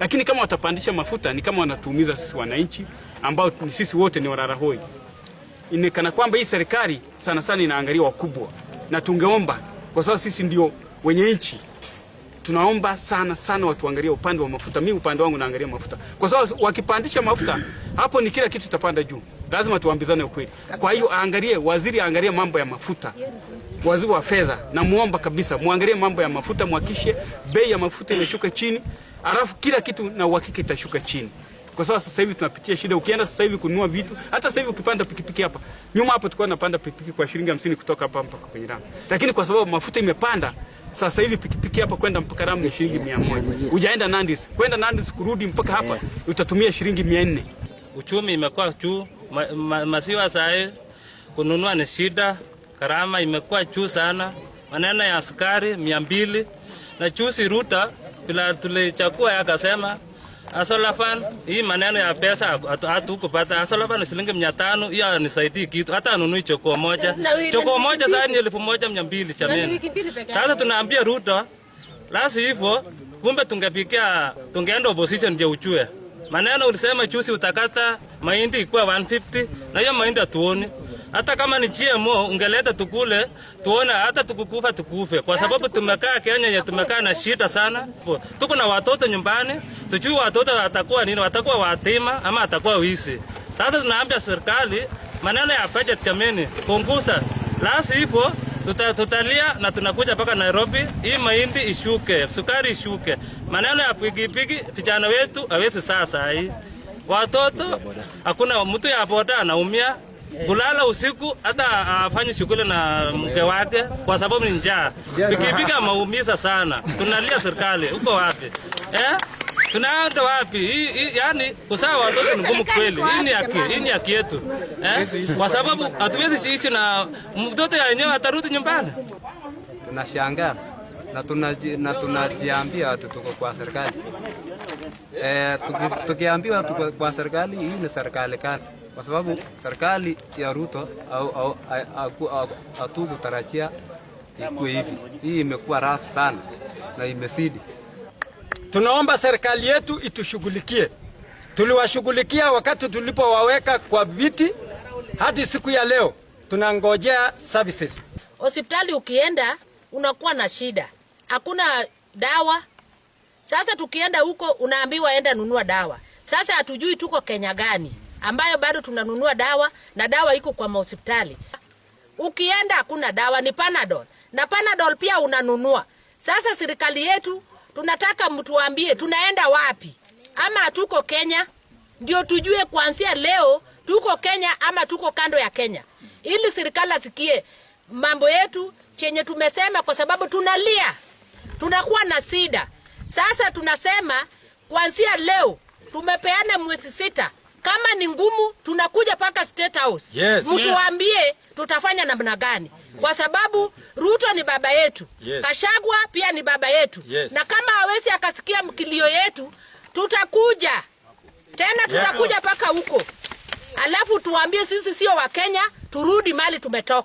Lakini kama watapandisha mafuta ni kama wanatuumiza sisi wananchi ambao ni sisi wote ni walalahoi. Inaonekana kwamba hii serikali sana sana inaangalia wakubwa, na tungeomba kwa sababu sisi ndio wenye nchi, tunaomba sana sana watuangalie upande wa mafuta. Mimi upande wangu naangalia mafuta, kwa sababu wakipandisha mafuta hapo ni kila kitu kitapanda juu. Lazima tuambizane ukweli. Kwa hiyo aangalie, waziri aangalie mambo ya mafuta, waziri wa fedha namuomba kabisa muangalie mambo ya mafuta, muhakikishe bei ya mafuta imeshuka chini, alafu kila kitu na uhakika itashuka chini, kwa sababu sasa hivi tunapitia shida. Ukienda sasa hivi kununua vitu, hata sasa hivi ukipanda pikipiki hapa nyuma hapo, tulikuwa tunapanda pikipiki kwa shilingi 50 kutoka hapa mpaka kwenye Lamu, lakini kwa sababu mafuta imepanda sasa hivi pikipiki hapa kwenda mpaka Lamu ni shilingi 100. Hujaenda Nandis, kwenda Nandis kurudi mpaka hapa utatumia shilingi 400. Uchumi imekuwa juu, maziwa saa kununua ni shida, gharama imekuwa juu sana, maneno ya sukari 200 na juzi Ruto bila tulichagua akasema Hustler Fund, hii maneno ya pesa hatukupata. Hustler Fund ni shilingi 500, hiyo anisaidii kitu, hata anunui chokoo moja. Chokoo moja sasa ni 1200 jameni. Sasa tunaambia Ruto, la si hivyo, kumbe tungepikia tungeenda opposition ndio ujue. Maneno ulisema juzi utakata mahindi ikuwa 150 na hiyo mahindi hatuoni. Hata kama ni GMO ungeleta tukule tuone, hata tukukufa tukufe, kwa sababu tumekaa Kenya ya tumekaa na shida sana. Tuko na watoto nyumbani, sijui watoto watakuwa nini, watakuwa watima ama watakuwa wizi. Sasa tunaambia serikali maneno ya budget, jameni, punguza, la si hivyo tutalia na tunakuja mpaka Nairobi. Hii mahindi ishuke, sukari ishuke, maneno ya pikipiki, vijana wetu hawezi sasa hii watoto, hakuna mtu ya boda anaumia kulala usiku, hata afanye shughuli na mke wake kwa sababu ni njaa. Pikipiki ameumiza sana, tunalia serikali, uko wapi eh? Tunaenda wapi? Hii, yani kuzaa watoto ni ngumu kweli. Hii ni haki yetu eh? Kwa sababu hatuwezi ishi na mtoto yenyewe atarudi nyumbani. Tunashangaa na tunajiambia ati tuko kwa serikali. Tukiambiwa tuko kwa serikali, hii ni serikali gani? Kwa sababu serikali ya Ruto au hatukutarajia ikuwe hivi. Hii imekuwa rafu sana na imezidi. Tunaomba serikali yetu itushughulikie. Tuliwashughulikia wakati tulipowaweka kwa viti, hadi siku ya leo tunangojea services. Hospitali ukienda unakuwa na shida, hakuna dawa. Sasa tukienda huko unaambiwa enda nunua dawa. Sasa hatujui tuko Kenya gani ambayo bado tunanunua dawa na dawa iko kwa mahospitali. Ukienda hakuna dawa, ni Panadol na Panadol pia unanunua. Sasa serikali yetu tunataka mtuambie tunaenda wapi, ama hatuko Kenya? Ndio tujue kuanzia leo tuko Kenya ama tuko kando ya Kenya, ili serikali asikie mambo yetu chenye tumesema, kwa sababu tunalia, tunakuwa na shida. Sasa tunasema kuanzia leo tumepeana mwezi 6, kama ni ngumu tunakuja mpaka State House. Mtuambie tutafanya namna gani, kwa sababu Ruto ni baba yetu. Gachagua pia ni baba yetu. Na kama hawezi akasikia mkilio yetu, tutakuja tena, tutakuja mpaka huko, alafu tuambie sisi sio wa Kenya, turudi mali tumetoka.